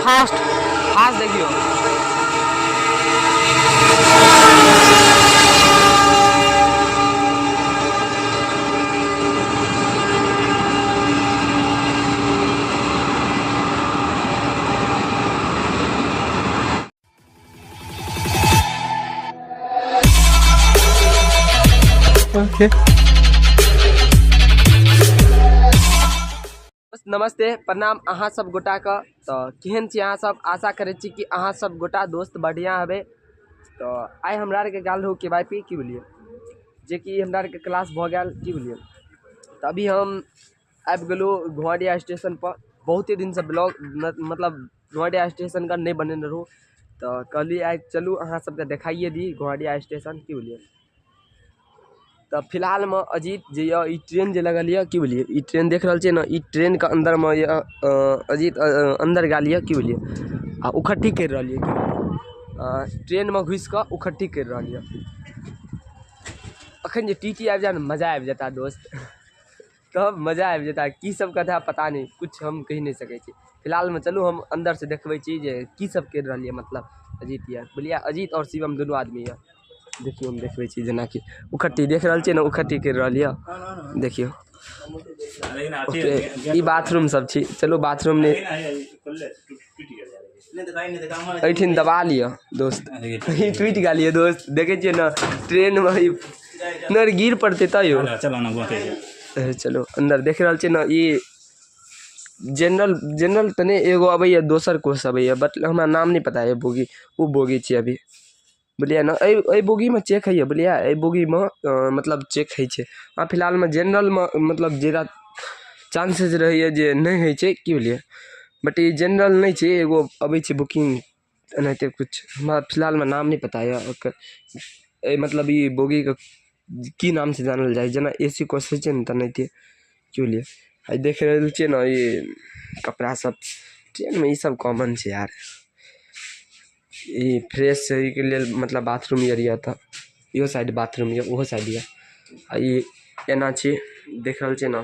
Fast fast देखियौ। Okay. नमस्ते, प्रणाम अहाँ सब गोटा के। तो केहन छी अहाँ सब? आशा करै छी कि अहाँ सब गोटा दोस्त बढ़िया हेबै। तो आइ हमरा आरके गेल रहू के वाई पी, की बुझलियै, जेकि हमरा आरके क्लास भऽ गेल, की बुझलियै। तऽ अभी हम आबि गेलहुँ घोघडिया स्टेशनपर। बहुते दिनसँ ब्लॉग मतलब घोघडिया स्टेशनके नहि बनेने रहू, तऽ कहलियै आइ चलू अहाँ सबके देखाइए दी घोघडिया स्टेशन, की बुझलियै। तऽ फिलहालमे अजीत जे यऽ ई ट्रेन जे लगल यऽ, की बुझलियै, ई ट्रेन देख रहल छियै ने, ई ट्रेनके अन्दरमे यऽ अजीत अन्दर गेल यऽ, की बुझलियै, आ उखट्टी करि रहल यऽ, की बुझलियै, ट्रेनमे घुसि कऽ उखट्टी करि रहल यऽ। अखन जे टी टी आबि जाय ने, मजा आबि जेता दोस्त, तब मजा आबि जेता। की सब कथा पता नहि, किछु हम कहि नहि सकै छी। फिलहालमे चलू हम अन्दरसँ देखबै छी जे की सब करि रहल यऽ मतलब अजीत यऽ, बुझलियै। अजीत आओर शिवम दुनू आदमी यऽ। देखियौ, हम देखबै छी जेनाकि उखट्टी देख रहल छियै ने, उखट्टी करि रहल यऽ, देखियौ। ओके, ई बाथरूम सब छी। चलू बाथरूम नहि, एहिठिन दबा लिअ दोस्त, ई टूटि गेल यऽ दोस्त। देखै छियै ने, ट्रेनमे ई नहि गिर पड़तै तैयो। चलू अन्दर। देख रहल छियै ने, ई जेनरल, जेनरल तऽ नहि, एगो अबैए दोसर कोच अबैए, बट हमरा नाम नहि पता यऽ बोगी, ओ बोगी छियै अभी, बुझलियै ने। एहि एहि बोगीमे चेक होइए, बुझलियै, एहि बोगीमे मतलब चेक होइ छै। हँ, फिलहालमे जेनरलमे मतलब जादा चांसेज रहैए जे नहि होइ छै, की बुझलियै। बट ई जेनरल नहि छै, एगो अबै छै बुकिंग एनाहिते किछु, हमरा फिलहालमे नाम नहि पता यऽ ओकर। एहि मतलब ई बोगीके की नामसँ जानल जाइ, जेना ए सी कोच होइ छै ने तेनाहिते, की बुझलियै। आ देख रहल छियै ने, ई कपड़ा सब ट्रेनमे ई सब कॉमन छै यार। ई फ्रेश होइके लेल मतलब बाथरूम आर यऽ, तऽ इहो साइड बाथरूम यऽ, ओहो साइड यऽ। आ ई एना छी, देख रहल छियै ने,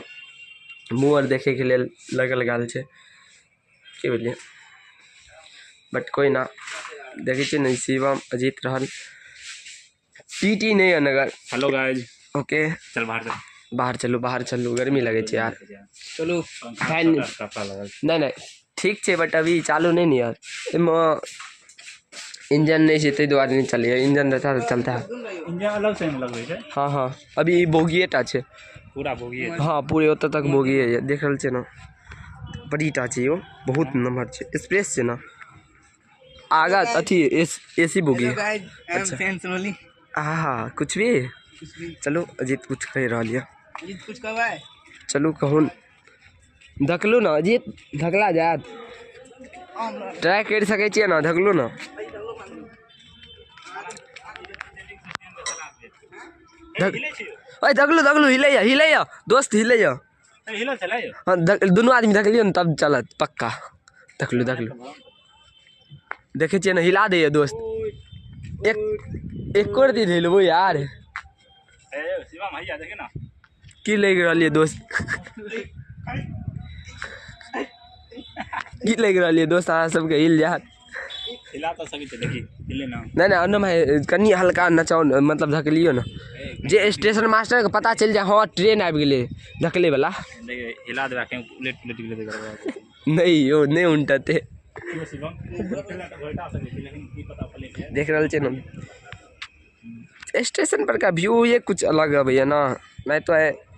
मुँह आर देखैके लेल लगल गेल छै, की बुझलियै। बट कोइ ना, देखै छियै ने, शिवम अजीत रहल। टी टी नहि यऽ नगर। Hello guys. ओके। चल बाहर चल। बाहर चलू, बाहर चलू, गर्मी लगै छै यार। चलू। फैन नहि, नहि ठीक छै, बट अभी चालू नहि ने यार। एहिमे इंजन नहि छै, ताहि दुआरे नहि चलैए। इंजन रहता तऽ चलता। इंजन अलग से लगबै छै। हँ हँ, अभी ई बोगिए टा छै। पूरा बोगी? हँ, पूरे ओतऽ तक बोगिए यऽ। देख रहल छियै ने, बड़ी टा छै यौ, बहुत नम्हर छै, स्पेस छै ने आगा। अथी ए सी बोगी। अच्छा, हाँ, कुछ भी। चलू, अजीत कुछ कहि रहल यऽ। कुछ कहबै? चलू, कहून। धकलू ने अजीत, धकला जायत। ट्राई करि सकै छियै ने, धकलू ने। ओए, धकलू, धकलू, हिलैया, हिलैया दोस्त, हिलैया। हिलल छलै। हँ, दुनू आदमी धकलियौ ने, तब चलत पक्का। धकलू, धकलू। देखै छियै ने, हिला दैया दोस्त। एक एको दिन हिलबो यार। शिवम, हैया देखी ना। की लागि रहल यऽ दोस्त? की लागि रहल यऽ दोस्त अहाँ सबके, हिल जायत? हिला तऽ सकै छै, देखी, हिले ना। नहि नहि, अन्नम है, कनि हल्का नचाउ ने, मतलब धकलियौ ने जे स्टेशन मास्टरके पता चलि जाय, हँ, ट्रेन आबि गेलै धकले वाला। देखी, हिला देबा, कहीं उलट पुलट गेलै तऽ गड़बड़ा। नहि यौ, नहि उनटते। क्यों शिवम, घोटा सकै छै, लेकिन की पता पलटि जाय। देख रहल छियै ने, स्टेशन पर का व्यू ये कुछ अलग अबैया ना, नहीं तो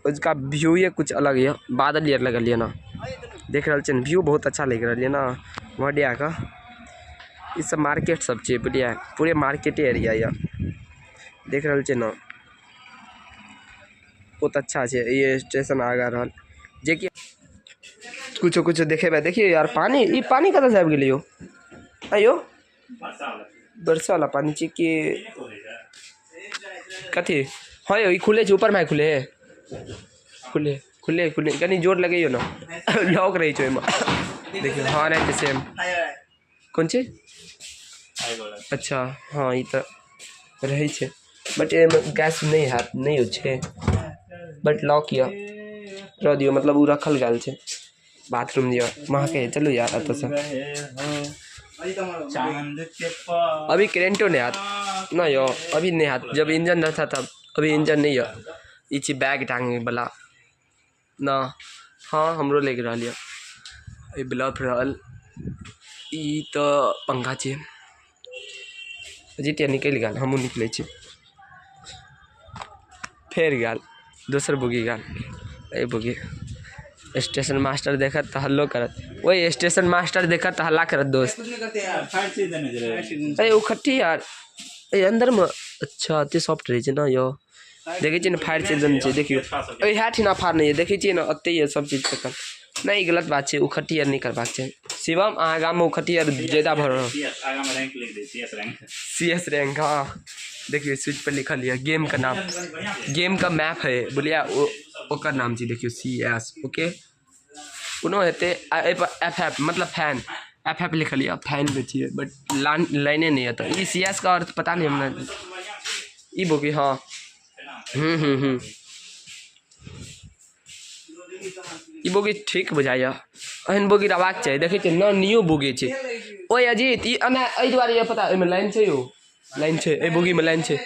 उसका व्यू ये कुछ अलग ये। बादल ये लगल ये ना, देख रहल छियै ने, व्यू बहुत अच्छा लागि रहल ये ना वडिया का। ई सब मार्केट सब छै, बुझलियै, पूरे मार्केटे एरिया ये। देख रहल छियै ने, बहुत अच्छा छै। ई स्टेशन आगा रहल जेकि कुछो कुछो देखेबै। देखियौ यार, पानी, ई पानी कतऽसँ आबि गेलै यौ? आइयो बरसा वाला पानी छै कि कथी? हँ यौ, ई खुले छै ऊपरमे, खुले खुले खुले खुले। कनि जोर लगैयौ ने, लॉक रहै छै ओहिमे। देखियौ, हँ, नहि तऽ सेम कोन चीज? अच्छा, हँ, ई तऽ रहै छै, बट एहिमे गैस नहि हैत, नहि होइ छै, बट लॉक यऽ, रह दियौ, मतलब ओ रखल गेल छै। बाथरूम यऽ महकै चलू यार एतऽसँ। अभी करेंटो नहीं आत ना यो, अभी नहीं आत, जब इंजन रहता तब, अभी इंजन नहीं है। ई छी बैग टांगे वाला ना, हाँ हमरो लागि रहल यऽ। ई बल्ब रहल, ई तऽ पंखा छै। जीतिया निकलि गेल, हमहूँ निकलै छी। फेर गेल दोसर बोगी गेल, एहि बोगी स्टेशन मास्टर देखत तऽ हल्लो करत। ओहि स्टेशन मास्टर देखत तऽ हल्ला करत दोस्त। अरे उखट्टी यार, ए अंदरमे अच्छा एते सॉफ्ट रहै छै ने यौ, देखै छियै ने फाड़ि चलि देने छै। देखियौ इएह ठिना फाड़ने यऽ, देखै छियै ने एते यऽ सब चीज तखन। नहि ई गलत बात छै, उखट्टी आर नहि करबाक चाही। शिवम अहाँ गाममे उखट्टी आर ज्यादा भऽ रहल। सी एस रैंक, हाँ देखियौ स्विच पर लिखल यऽ गेम के नाम, गेम का मैप है बोलिया ओकर नाम छै। देखियौ सी एस ओके कोनो हेतै, आ एहिपर एफ एफ मतलब फैन, एफ एफ लिखल यऽ, फैन के छियै बट लाइने नहि यऽ। तऽ ई सी एस के अर्थ पता नहि हमरा। ई बोगी हाँ ई बोगी ठीक बुझाइए, एहन बोगी रहबाक चाही। देखै छियै न न्यू बोगी छै। ओए अजीत ई एना एहि दुआरे यऽ पता, एहिमे लाइन छै यौ, लाइन छै एहि बोगीमे लाइन छै,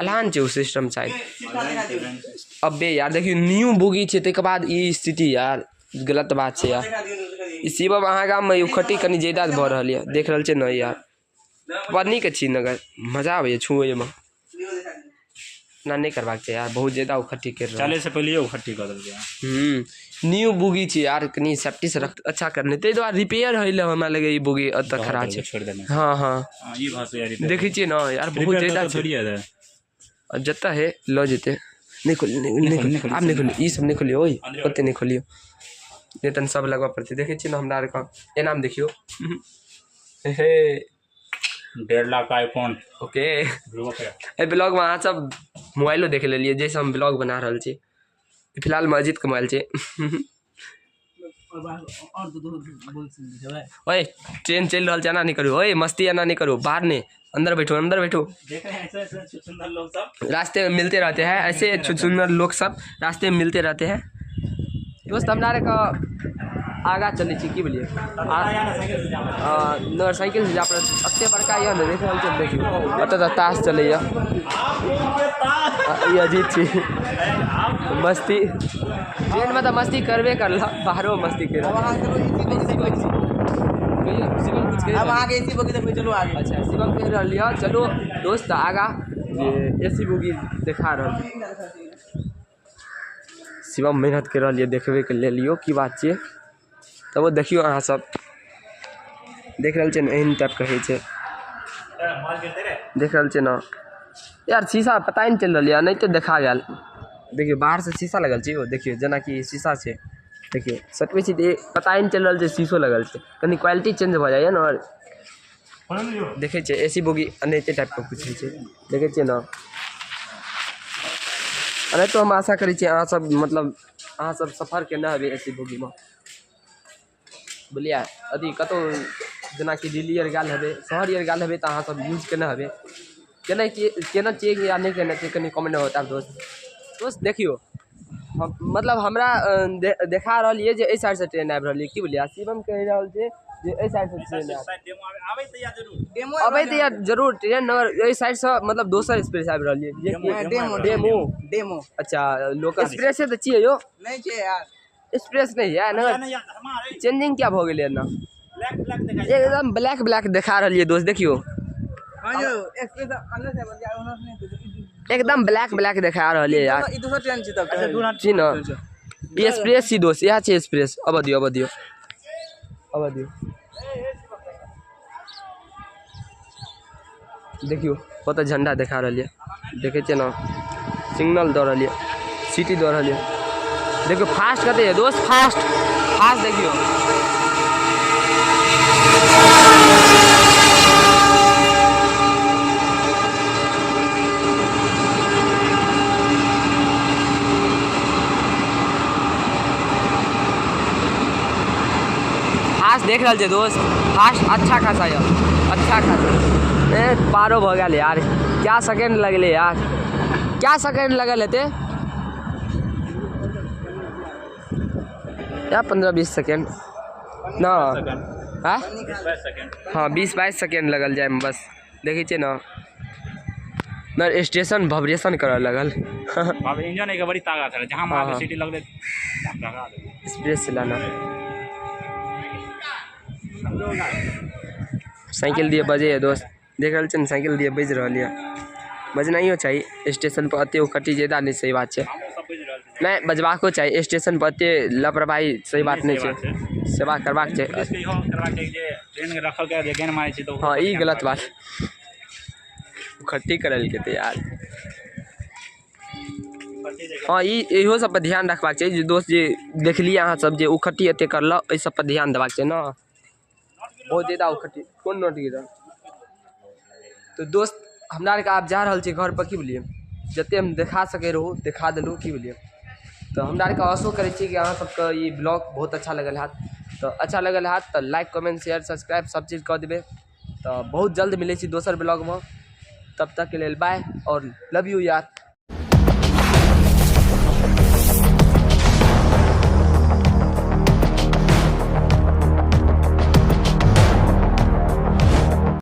अलान छै ओ सिस्टम शायद। अबे यार देखियौ न्यू बोगी छै ताहिके बाद ई स्थिति यार गलत बात छै यार। ई शिवम अहाँ गाममे उखट्टी कनि ज्यादा भऽ रहल यऽ, देख रहल छियै ने यार। बड़ नीक छी नगर, मजा आबैए छुएमे। ना नहीं करबाक चाही यार, बहुत ज्यादा उखट्टी कर रहल। चले से पहले उखट्टी कर देलकै। न्यू बोगी छै यार, कनि सेफ्टी से रख अच्छा करने, ताहि दुआरे रिपेयर होइ लए हमरा लगैए ई बोगी एतऽ खराब छै। छोड़ि देने। हाँ हाँ ई भाषा यार देखै छियै ने यार बहुत ज्यादा छै। जतऽ है लऽ जेतै। नहि खोलियौ, नहि खोलियौ, आब नहि खोलियौ, ई सब नहि खोलियौ, ओइ ओते नहि खोलियौ, नहि तहन सब लगबऽ पड़तै। देखै छियै ने हमरा आरके एनामे देखियौ। हे 1.5 लाख आईफोन। ओके एहि ब्लॉगमे अहाँ सब मोबाइलो देख लेलियै जाहिसँ हम ब्लॉग बना रहल छी। फिलहालमे अजीतके मोबाइल छै। ओए ट्रेन चलि रहल छै, एना नहि करू, ओए मस्ती एना नहि करू, बाहर नहि, अंदर बैठो, अंदर बैठो। रास्ते में मिलते रहते हैं ऐसे सुंदर लोग सब, रास्ते में मिलते रहते हैं। दोस्त हमरा आरके आगाँ चलै छी की बोलिए, साइकिल से जा पड़त, एते बड़का यऽ ने, देख रहल छियै, देखियौ ओतऽ तऽ ताश चलैए। ई अजीत छी मस्ती, ट्रेनमे तऽ मस्ती करबे करलक, बाहरो मस्ती कर। अच्छा शिवम कहि रहल यऽ चलो दोस्त आगाँ जे ए सी बोगी देखा रहल। शिवम मेहनत कर रहल यऽ देखबैके लेल यौ की बात छियै। तब ओ देखियौ अहाँ सब देख रहल छियै ने, एहन टाइपके होइ छै, देख रहल छियै ने यार। शीशा पता नहि चलि रहल यऽ, नहि तऽ देखा गेल। देखियौ बाहरसँ शीशा लगल छै यौ, देखियौ जेनाकि शीशा छै, देखियौ सटबै छी तऽ पता नहि चलि रहल छै शीशो लगल छै, कनि क्वालिटी चेंज भऽ जाइए ने। आओर देखै छियै ए सी बोगी एनाहिते टाइपके किछु होइ छै, देखै छियै ने। एनाहितो हम आशा करै छी अहाँ सब मतलब अहाँ सब सफर केने हेबै ए सी बोगीमे, बुझलियै। अथी कतहु जेनाकि दिल्ली आर गेल हेबै, शहर आर गेल हेबै तऽ अहाँ सब यूज केने हेबै, केने छियै या नहि केने छियै कनि कमेंटमे बतायब दोस्त। दोस्त देखियौ मतलब हमरा देखा रहल यऽ जे एहि साइडसँ ट्रेन आबि रहल यऽ की बुझलियै। शिवम कहि रहल छै जे एहि साइडसँ ट्रेन आबि अबै तऽ यार जरूर ट्रेन एहि साइडसँ मतलब दोसर एक्सप्रेस आबि रहल यऽ, डेमो डेमो। अच्छा लोकल एक्सप्रेसे तऽ छियै यौ, नहि छै यार एक्सप्रेस नहि यऽ ने, चेंजिंग क्या भऽ गेलै ने, एकदम ब्लैक ब्लैक देखा रहल यऽ दोस्त। देखियौ एकदम ब्लैक ब्लैक देखा रहल यऽ यार। ई दोसर ट्रेन छै तब छी ने ई एक्सप्रेस छी दोस्त, इएह छै एक्सप्रेस। अब दियौ, अब दियौ, अब दियौ। देखियौ ओतऽ झंडा देखा रहल यऽ, देखै छियै ने, सिग्नल दऽ रहल यऽ, सीटी दऽ रहल यऽ। देखियौ फास्ट कते यऽ दोस्त, फास्ट फास्ट देखियौ। फास्ट देख रहल छै दोस्त, फास्ट अच्छा खासा यऽ, अच्छा खासा। ए पारो भऽ गेल यार, क्या सेकेंड लगलै यार, क्या सेकेंड लगल हेतै। या 15-20 सेकेंड ना। हाँ हाँ 20-22 सेकेंड लगल जायमे बस। देखै छियै ने न स्टेशन भवरेशन करऽ लगल। अब इंजन एक बड़ी ताकत है, जहाँ मार हाँ। सीटी लगले लगा देबै। एक्सप्रेस चलाना। साइकिल दिए बजे है दोस्त, देख रहल छियै ने साइकिल दिए बजि रहल यऽ। बजनाइयो चाही स्टेशन पर, एते उखट्टी ज्यादा नहि सही बात छै। हमहूँ सब बुझि रहल छी। नहि बजबाको चाही स्टेशन पर, एते लापरवाही सही बात नहि छै, सेवा करबाक चाही। पुलिस के इहो करबाक चाही जे ट्रेन के रखल के जे गेन मारै छै तऽ हाँ ई गलत बात, उखट्टी करलकै तऽ यार। हाँ ई इहो सब पर ध्यान रखबाक चाही जे दोस्त जे देखलियै अहाँ सब जे उखट्टी एते करलक, एहि सब पर ध्यान देबाक चाही ने। बहुत ज्यादा उखट्टी कोन नोट गिरल। तो दोस्त हमरा आरके आब जा रहल छी घर पर, की बुझलियै जते हम देखा सकै रहू देखा देलहुँ, की बुझलियै। तऽ हमरा आरके आशो करै छी कि अहाँ सबके ई ब्लॉग बहुत अच्छा लगल हैत। तऽ अच्छा लगल हैत तऽ लाइक कमेंट शेयर सब्सक्राइब सब चीज कऽ देबै। तऽ बहुत जल्द मिलै छी दोसर ब्लॉगमे, तब तकके लेल बाय और लव यू यार।